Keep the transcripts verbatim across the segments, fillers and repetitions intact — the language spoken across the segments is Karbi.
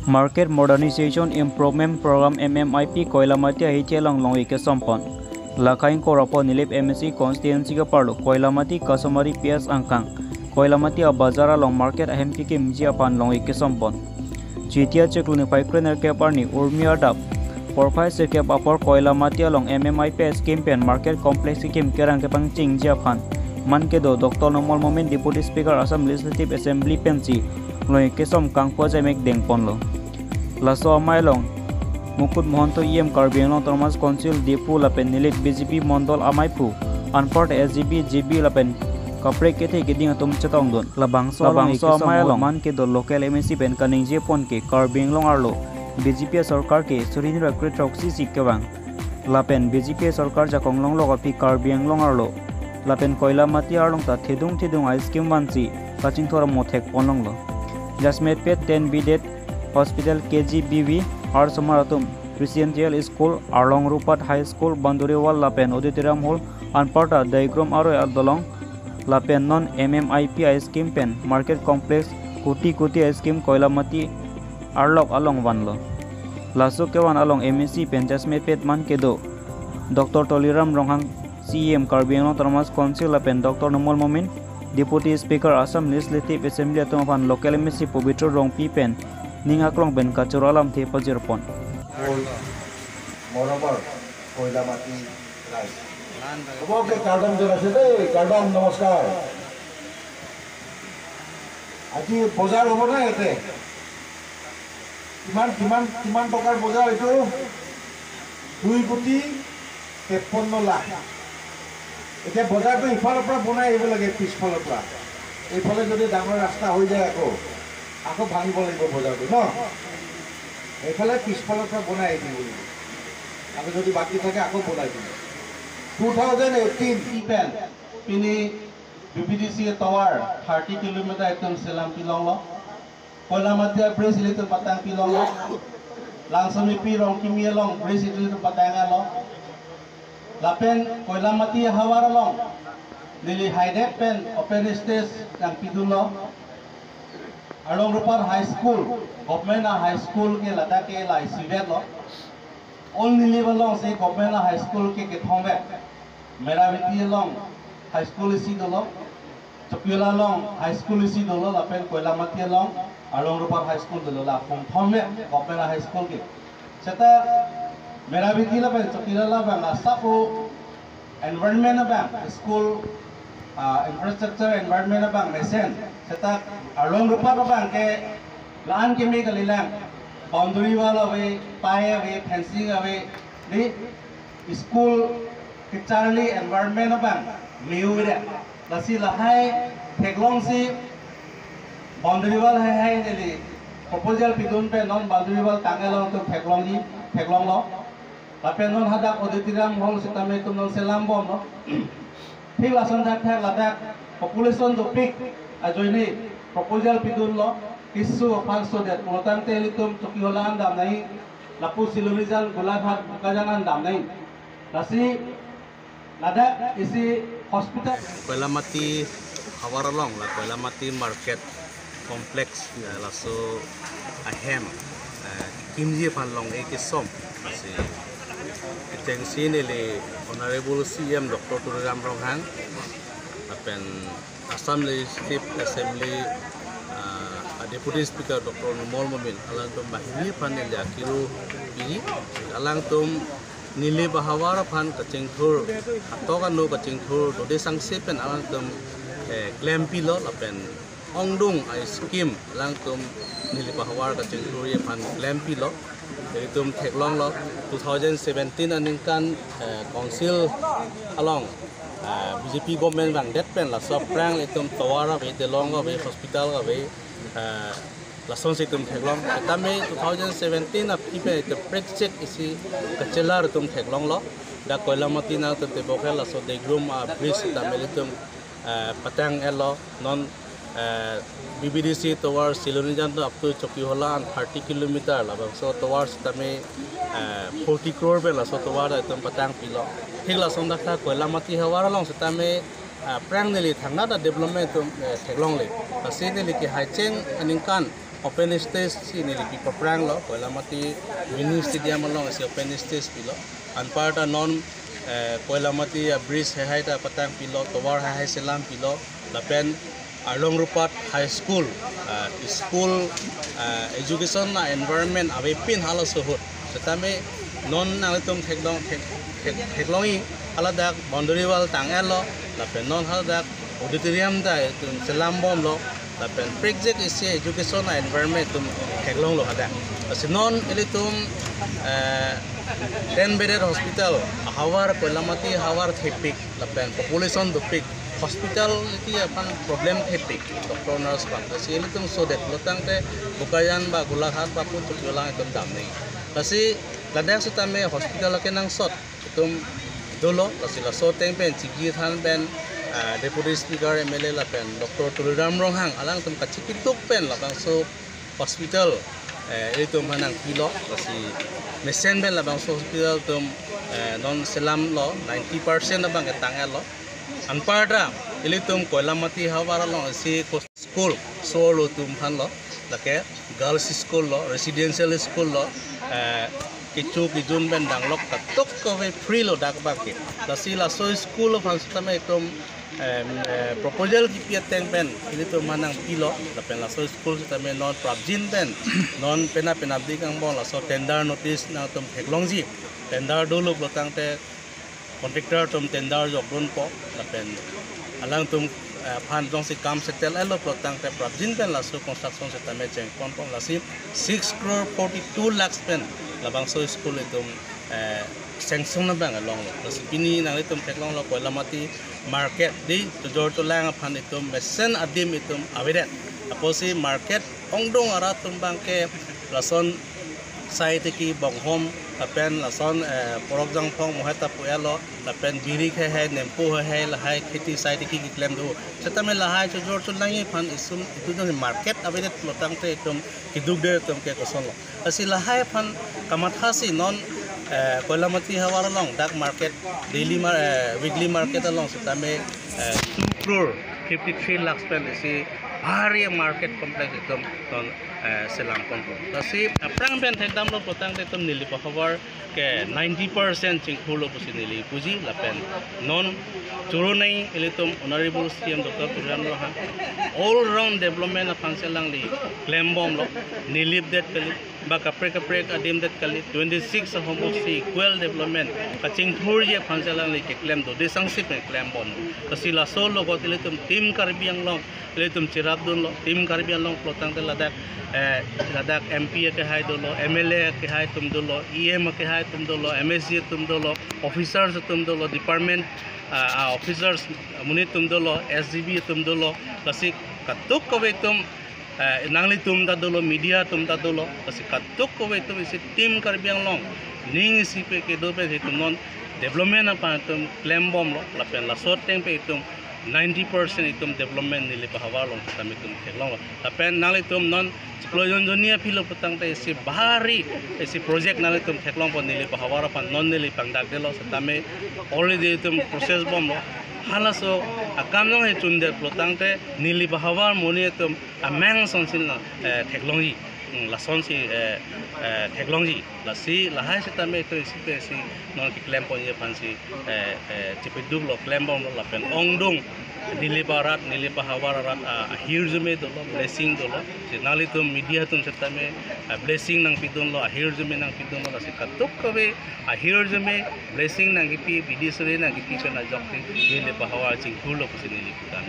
Market Modernization Improvement Program M M I P Koilamati ahithi along long-ik kesompon. Lakha ingkoi ra pho Nilip M A C constituency keparlo Koilamati Kasomari P S angkang Koilamati abazar along market ahem kekimji aphan long-ik kesompon. Chiti achiklo niphai krenerkep arni Urmi adap porphai sirkep apor Koilamati along M M I P scheme pen market complex kekim kerang kepangchengji aphan man kedo Doctor Numal Momin, Deputy Speaker Assam Legislative Assembly pensi long-ik kesom kangpu ajemek dengponlo. Laso amei along Mukut Mahanta E M Karbi Anglong Autonomous Council Diphu lapen Nilip B J P Mondol amaiphu anparta S G B, G B lapen kaprek kethe keding atum chetongdun. Labangso along amei along man kedo local M A C pen kaningjepon ke Karbi Anglong arlo B J P sorkar ke suri hini ra kre throksi si kevang lapen B J P sorkar jakong longlok aphi Karbi Anglong arlo lapen Koilamati arlong ta thedung thedung a-scheme vansi kachingthur amo thekponlonglo. Jasmetpet ten bedded hospital, K G B V, arsomar atum residential school, Arlong Rupat High School, Boundary Wall lapen Auditorium Hall anparta Daigrum aroi adolong lapen non M M I P scheme pen market complex, kuti kuti scheme Koilamati arlok along vanlo. Laso kevan along M A C pen Jasmetpet man kedo Doctor Tuliram Ronghang, C E M Karbi Anglong Autonomous Council lapen Doctor Numal Momin, Deputy Speaker Assam Legislative Assembly atum aphan local M A C Pobitro Rongpi pen ning aklong pen kachoro alamthe pajirpon. Moromor Koilamati Rai. সবকে কাৰ্ডম জনাইছে দেই, কাৰ্ডম নমস্কাৰ। আজি বজাৰ হ'ব নে ইয়াতে? কিমান, কিমান, কিমান টকাৰ বজাৰ এইটো? দুই কোটি তেপন্ন লাখ। এতিয়া বজাৰটো ইফালৰ পৰা বনাই আহিব লাগে, পিছফালৰ পৰা। এইফালে যদি ডাঙৰ ৰাস্তা হৈ যায় আকৌ, আকৌ ভাঙিব লাগিব বজাৰটো ন? এইফালে পিছফালৰ পৰা বনাই আহিব লাগিব। আকৌ যদি বাকী থাকে আকৌ বনাই দিব। Two thousand eighteen pen pini B B D C tower thirty kilometer itum selam pilonglo. Koilamati bridge ilitum patang pilonglo. Langsomipi Rongkimi along bridge ilitum patang alo. Lapen Koilamati havar along neli haidet pen open stage nangpidunlo. Arlong Rupat High School, government a-high school ke ladak ke la isivet lo. Old Nilip along si government a-high school ke kethom vet. Meraviti along high school isi dolo. Chokihola along high school isi dolo lapen Koilamati along Arlong Rupat High School dolo, la kethom vet government a-high school ke. Seta Meraviti lapen Chokihola abang asap environment abang, school, ah, infrastructure environment abang mesen. Seta Arlong Rupat abang ke la-an keme kalilang, boundary wall ave, pai ave, fencing ave, di school kacharli environment abang me-o re. Lasi lahai theklongsi boundary wall haihai neli proposal pidun pen non boundary wall tanglo, to theklongji, theklonglo. Lapen non hadak auditorium hall sitame itum non selambomlo. Thik lason thakthak ladak population dopik ajoine proposal pidunlo, kisu aphan sodet pulotangte ilitum Chokihola an damnoi, lapu Silonijan, Golaghat, Bokajan an damnoi. Lasi ladak isi hospital. Koilamati havar along la Koilamati market complex, eh, laso ahem, eh, kimji aphan long-ik kesom. Si kechengsi neli Honorable C E M Doctor Tuliram Ronghang, lapen Assam Legislative Assembly, ah, Deputy Speaker Doctor Numal Momin, alangtum banghini aphan neli akiru pi, alangtum Nilip ahavar aphan kachingthur, atok ano kachingthur dode sangse pen alangtum, eh, klempilo lapen ongdung a-scheme alangtum Nilip ahavar kachingthurji aphan klempilo. Itum theklonglo, two thousand seventeen aningkan, eh, council along, eh, B J P government vangdet pen laso aphrang itum tovar ave, telong ave, hospital ave, eh, lasonsi itum theklong. Tame two thousand seventeen aphi pen itum prek chek isi kachelar itum theklonglo. Dak Koilamati nangtum tebok hel laso Degrum a-bridge tame itum, eh, patang-etlo. Non, eh, B B D C tovar Silonijan to up to Chokihola an thirty kilometer, labangso tovar sitame, eh, forty crore pen laso tovar itum patangpilo. Thik lason dak ta Koilamati havar along sitame, eh, aphrang neli thangnat a-development itum, eh, theklongle. Lasi neli kehaicheng aningkan Open stage si neli pi paprang lo, Koilamati mini stadium along si open stage pilo. Anparta non, eh, Koilamati a bridge hehai ta patang pilo, tovar hehai selam pilo, lapen Arlong Rupat High School, ah, school, ah, education a environment avepin halaso ahut. Setame non nanglitum theklong, thek-, thek-, theklongji, haladak boundary wall tang-etlo, lapen non haladak auditorium ta itum selam bomlo, lapen prekjak isi education a environment itum theklonglo hadak. Lasi non ilitum, eh, ten bedded hospital, ahavar Koilamati ahavar thepik, lapen population dopik, hospitality aphan problem thepik, doctor nurse aphan. Lasi ilitum sodet lo tangte Bokajan ba Golaghat ba pu tupi lang itum damnang. Lasi ladak setame hospital akenangsot itum dolo, lasi laso ateng pen chingki than pen, ah, Deputy Speaker, M L A lapen Doctor Tuliram Ronghang alangtum kachipiduk pen labangso hospital, eh, itum aphan nangpilo, lasi mesen pen labangso hospital itum, eh, non selamlo, ninety percent abang ketang-etlo. Anparta ilitum Koilamati ahavar along isi ko-, school, so-arlo atum aphanlo, lake girls school lo, residential school lo, eh, kecho kejun pen danglok katok kave free lo dak abang ke. Lasi laso school aphan setame itum, em, eh, proposal kipi ateng pen ilitum aphan nangpilo, lapen laso school setame non prapjin pen non penap penapdik angbong laso tender notice nangtum theklongji. Tender dolo pulo tangte contractor atum tender jokdunpo, lapen alangtum, eh, aphan jongsi kam settle-etlo pulo tangte prapjin pen laso construction setame chengponpo, lasi six crore forty-two lakhs pen labangso school itum, eh, sanction abang longlo. Lasi pini nanglitum theklonglo Koilamati market dei chojor cholang aphan itum mesen adim itum avedet. Apotsi market ongdung arat atum abang ke lason sai tiki bonghom, lapen lason, eh, porok jangphong mohet ta pu-etlo, lapen birik hehai, nempo hehai, lahai kheti sai tiki keklem do. Setame lahai chojor cholangji aphan isum itum jongsi market avedet pulo tangte itum keduk der atum ke kosonlo. Lasi lahai aphan kamathasi non, eh, Koilamati ahavar along dak market, daily mar-, eh, weekly market along setame, eh, two crore fifty-three lakhs pen isi bhari market complex itum non, eh, selamponpo. Lasi aphrang pen thekdamlo pulo tangte itum Nilip ahavar ke ninety percent chingthurlo pusi neli puji, lapen non choro nai ilitum Honorable C M Doctor Tuliram Ronghang all round development aphansi alangli klembomlo, Nilip det kali, ba kaprek kaprek adim det kali, twenty-six ahormu si equal development kachingthurji aphansi alangli keklem do, desangsi pen klembom. Lasi laso logot ilitum Team Karbi Anglong ilitum cherapdunlo, Team Karbi Anglong pulo tangte ladak, eh, ladak M P akehai dolo, M L A akehai atum dolo, E M akehai atum dolo, M A C atum dolo, officers atum dolo, department, ah, ah, officers monit atum dolo, S G B atum dolo, lasi katok kave atum, eh, nanglitum ta dolo, media atum ta dolo, lasi katok kave atum isi Team Karbi Anglong ning isi pen kedo pen itum non development aphan itum klembomlo, lapen laso ateng pen itum ninety percent itum development Nilip ahavar along setame itum theklonglo. Lapen nanglitum non chiklo jonjoni aphi lo pulo tangte isi bhari isi project nanglitum theklongpo Nilip ahavar aphan, non neli pangdakdetlo setame already itum process bomlo. Halaso akam jongsi chundet pulo tangte Nilip ahavar monit atum amang asonsi, eh, theklongji. Hmm, lasonsi, eh, eh, theklongji. Lasi lahai setame itum isi pen isi non keklemponji aphansi, eh, eh, chipiduklo, klembomlo, lapen ongdung Nilip arat, Nilip ahavar arat, ah, ahirjume dolo, blessing dolo. Si nanglitum media atum setame, ah, blessing nangpidunlo, ahirjume nangpidunlo, lasi katok kave ahirjume blessing nangkipi, bidi suri nangkipi pen ajoksi Nilip ahavar chingthurlo pusi neli putan.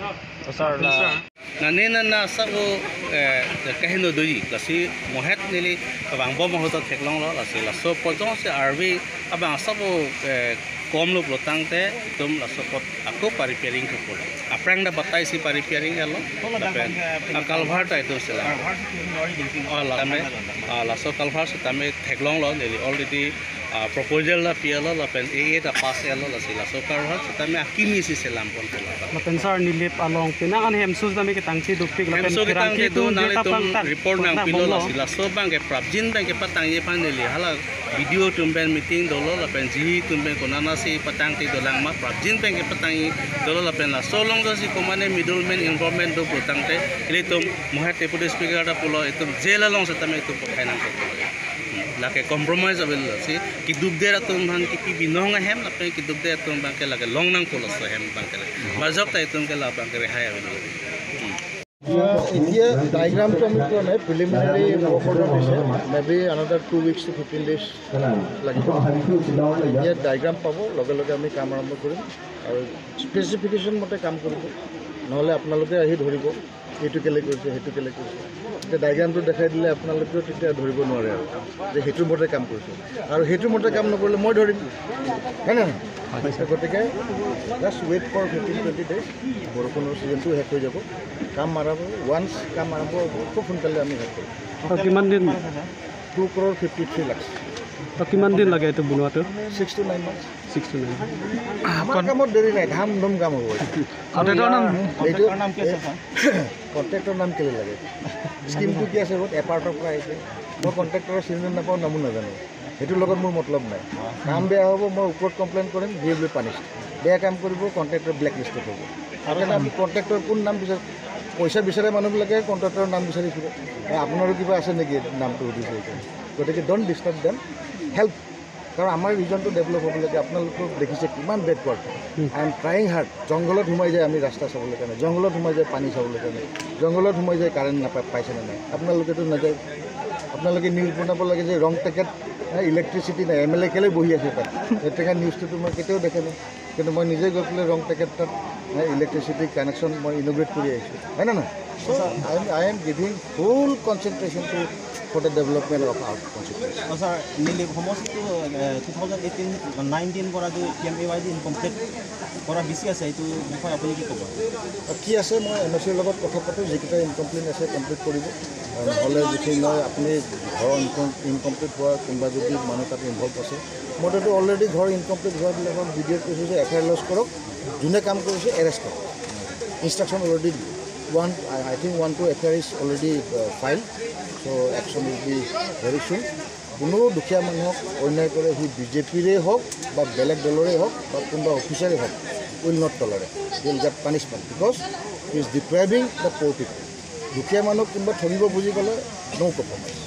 Sir, la- Nane nana sabo, eh, kaheno doji, lasi mohet neli vangbom ahut ta theklonglo, lasi laso apot jongsi arve abang sabo, eh, komlo pulo tangte itum laso apot ako pa-repairing ke pulo. Aphrang ta batai si pa-repairing etlo. Lapen a culvert ta itum selam. Oh, lapen, ah, laso culvert setame theklonglo, neli already Ah, proposal ta pi-etlo lapen A A ta pass-etlo, lasi laso karhan setame akimi si selam pon pula. Lapen sir, Nilip along penang an hemso setame ketangte dopik lapen hemso ketangte pherangke do, atum nanglitum ta pang tang report nang pilo bomlo. Lasi laso abangke prapjin abangke patangji aphan neli hala B D O atum pen meeting dolo lapen G E atum pen konatsi patangte dolang ma, prapjin abangke patangji dolo lapen laso along jasi komatne middleman involvement do pulotangte ilitum Mohet Deputy Speaker ta pulo, itum jail along setame itum pathai nangkok. Lake compromise avelo, si keduk der atum aphan kipi binong ahem lapen keduk der atum abangke lake long nangkok laso ahem abangke lake. Majok ta itum ke la abangke rehai avelo. এতিয়া ডায়েগ্ৰামটো আমি পোৱা নাই, preliminary work order দিছে, maybe another two weeks two fifteen days লাগিব। এতিয়া ডায়েগ্ৰাম পাব, লগে লগে আমি কাম আৰম্ভ কৰিম আৰু স্পেচিফিকেশ্যন মতে কাম কৰিব, নহ'লে আপোনালোকে আহি ধৰিব এইটো কেলে কৰিছে, সেইটো কেলে কৰিছে। এতিয়া ডায়েগ্ৰামটো দেখাই দিলে আপোনালোকেও তেতিয়া ধৰিব নোৱাৰে আৰু যে সেইটো মতে কাম কৰিছে আৰু সেইটো মতে কাম নকৰিলে মই ধৰিম, হয় নে নহয়? তো গতিকে just wait for fifteen twenty days, বৰষুণৰ ছিজনটো শেষ হৈ যাব, কাম আৰম্ভ, ৱান্স কাম আৰম্ভ হ'ব খুব সোনকালে আমি শেষ কৰিম। তো কিমান দিন? Two crore fifty three lakh. তো কিমান দিন লাগে এইটো বনোৱাটো? Six to nine months. Six to nine. আমাৰ কামত দেৰি নাই, ধাম ধুম কাম হ'ব এইটো। কণ্ট্ৰেক্টৰ নাম? এইটো কণ্ট্ৰেক্টৰ নাম কেলে লাগে? স্কিমটো কি আছে, ক'ত এপাৰ্টৰ পৰা আহিছে? মই কণ্ট্ৰেক্টৰৰ চিনি নাপাওঁ, নামো নাজানো, সেইটোৰ লগত মোৰ মতলব নাই। কাম বেয়া হ'ব, মই ওপৰত কমপ্লেইন কৰিম, হি উইল বি পানিছড। বেয়া কাম কৰিব, কণ্ট্ৰেক্টৰ ব্লেক লিষ্টত হ'ব। সেইকাৰণে আমি কণ্ট্ৰেক্টৰ কোন নাম বিচাৰ, পইচা বিচাৰে মানুহবিলাকে কণ্ট্ৰেক্টৰৰ নাম বিচাৰি ফুৰে। আৰু আপোনাৰো কিবা আছে নেকি নামটো সুধিছে এইটো? গতিকে ডণ্ট ডিষ্টাৰ্ব দেম, হেল্প। কাৰণ আমাৰ ৰিজনটো ডেভেলপ হ'ব লাগে। আপোনালোকক দেখিছে কিমান backward. I am trying hard. জংঘলত সোমাই যায় আমি ৰাস্তা চাবলৈ কাৰণে, জংঘলত সোমাই যায় পানী চাবলৈ কাৰণে, জংঘলত সোমাই যায় কাৰেণ্ট নাপায়, পাইছে নে নাই? আপোনালোকেতো নাযায়। আপোনালোকে নিউজ বনাব লাগে যে ৰং টেকেট, ইলেক্ট্ৰিচিটি নাই, এম এল এ কেলে বহি আছে তাত? সেই তেনেকুৱা নিউজটোতো মই কেতিয়াও দেখা নাই। কিন্তু মই নিজে গৈ পেলাই ৰং টেকেট তাত ইলেক্ট্ৰিচিটি কানেকশ্যন মই ইনগ্ৰেট কৰি আহিছোঁ, হয় নে নহয়? So I am, I am giving full concentration to for the development of our constituency. অ, ছাৰ, নিলিপ সমষ্টিটো, এ, টু থাউজেণ্ড এইটিন নাইনটিন পৰা যে P M A Y D incomplete কৰা বেছি আছে, এইটো বিষয়ে আপুনি কি ক'ব? কি আছে, মই এম এ চিৰ লগত কথা পাতোঁ, যিকেইটা ইনকমপ্লিট আছে কমপ্লিট কৰিব। আৰু নহ'লে যদি মই, আপুনি ঘৰৰ ইনকম, ইনকমপ্লিট হোৱা কোনোবা যদি মানুহ তাত ইনভল্ভ আছে, মইতো অলৰেডি ঘৰ ইনকমপ্লিট হোৱাবিলাকক বি ডি অ'ক কৈছোঁ যে এফ আই আৰ লজ কৰক, যোনে কাম কৰিছে এৰেষ্ট কৰক। Instruction already দিলোঁ। One, I, I think one two F I R is already, uh, filed, so action will be very soon. কোনো দুখীয়া মানুহক অন্যায় কৰে, সি বি জে পিৰে হওক বা বেলেগ দলৰে হওক বা কোনোবা অফিচাৰে হওক, will not tolerate, he will get punishment because he is depriving the poor people. দুখীয়া মানুহক কোনোবা ঠগিব বুজি গ'লে no compromise।